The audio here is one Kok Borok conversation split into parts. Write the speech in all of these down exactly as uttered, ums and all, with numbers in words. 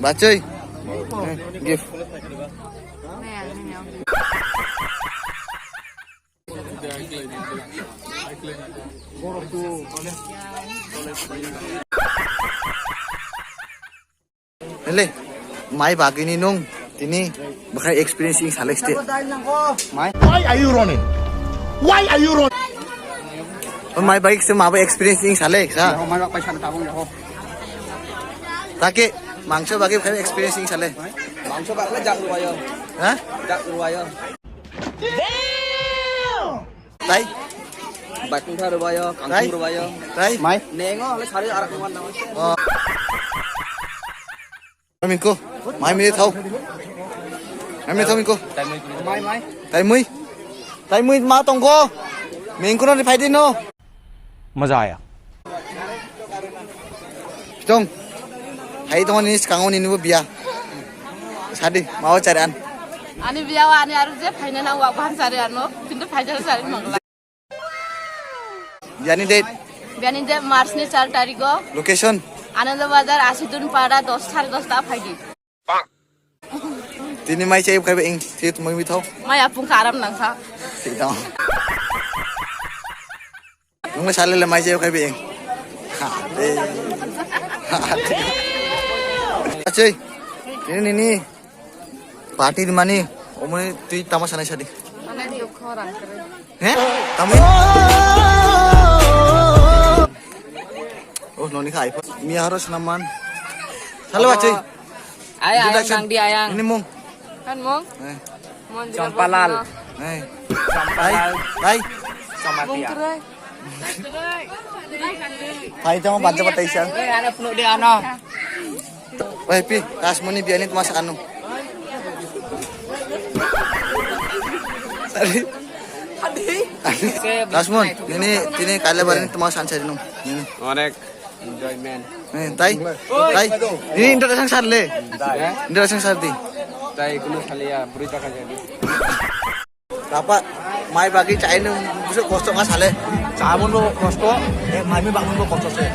Bachoi. Gift. Hele, mai bagini nung tini bwkhai experience ing salek ste. Mai? Why are you running? Why are you running? O mai bagi se mabo experience ing salek sa. Mai bak paisa tabung jaho. Take mangso bagi bwkhai experience ing sale. Mangso bak le jak ruwayo. Ha? Jak ruwayo. Tai? Bakung thar rubayo, kangkung rubayo. Tai? Mai. Nengo, le sari arak kuman nama. Oh. Mingko, mai mili thau. Mai mili thau mingko. Mai, mai. Tai mui. Tai mui ma tongko. Mingko no phai di no. Maza aya. Pitong. Hai tong ni sekango ni nibo biya. Sadi, mau cari an. Ani biya wa ani aru je phaina na wa bahan cari ano. Kintu phajar cari mangla. Biyani date. Biyani date March ni char tarigo. Location. Ananda Bazar, Asidun Para, dos, sare dos ta phaidi. Tini mai chai khai ba ing, si tumai mi thau. Mai apung ka aram nang kha. Si thau. Nung sale le mai chai khai ba ing. Ha, de. Ha, de. Achai. Tini nini. Party di mani. Omoni tui tama sanai sadi. Mana di khorang kere. He? Tamo? Oh, noni khai. Miya haro senaman. Halo, Aceh. Ayang, ayang, introduction. Nang di ayang. Ini mung. Kan mung? Eh. Mung di Champalal. Eh. Champalal. Hai. Hai. Mung Samatia. Kerai. Hai, tamo baca baca isa. Eh, anak penuh di ano. Wai pi, Tasmuni biyani tuma sanu. Sorry. Tasmun, ini tini kaila barini tuma san sari nung. Ini. Onek enjoyment. Eh, tai, tai. Ini introduction sar le. Introduction sar di. Tai kuno saliya, buri taka jadi. Tapa, mai bagi chai nung busuk kosto ka sale. Chamun bo kosto, eh, mai mi bangun bo kosto se.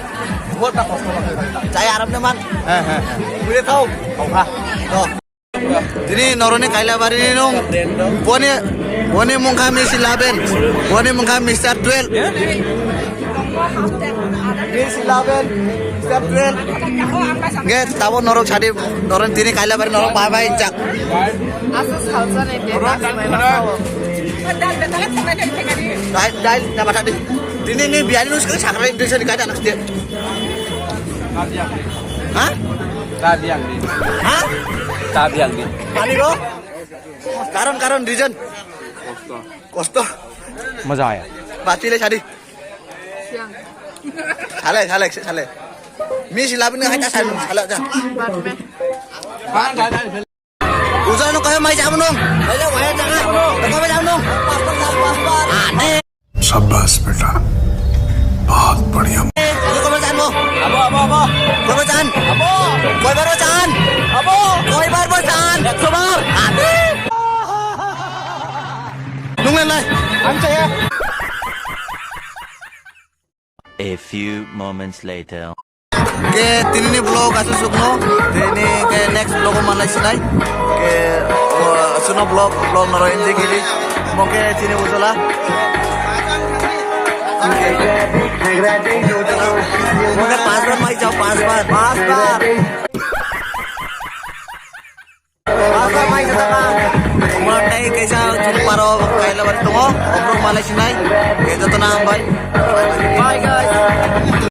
Buat ta kosto ba. Chai aram ne man. He, he, he. Bule thau. Thau kha. To. Tini noroni kaila bari ni nung. Boni, boni mungkha misi laben. Boni mungkha Mister Twelve. Misi laben. Mister Twelve. Nge tabo norok sadi, norok tini kaila bari norok bye bye jak. Asa salsa ne de. Dai, dai, na bata di. Tini ni biyani nus kali sakrai desa di kada anak dia. Ha? Tadi yang di. Ha? Tadi yang di. Ani ko? Karon, karon, reason. Kosto. Kosto. Maza aya. Bati le sadi. Siang. Sale, sale, sale. Misi labin hai ta sale, sale ta. Ujan no kaya mai jamu nung. Mai jamu, mai jamu. Kaya mai jamu nung. Ane. शाबाश बेटा, बहुत बढ़िया। Kaya mai jamu. Abo, abo, abo. Kaya mai jamu. Abo. Kaya mai jamu. Abo. Kaya mai jamu. Ekso bar. Ane. Nung lai lai. Ang saya. A few moments later. Ke tini ni vlog asu sukno, tini ke next vlog o manai sinai. Ke, uh, suno vlog, vlog noro indi gili. Moke tini ujola. Moke pas bar mai jao, pas bar, pas bar. Asa mai sa tama. Mura tei kaisa chukparo kaila bari tongo. Obrok malai sinai. Ke joto na hambai. Bye guys.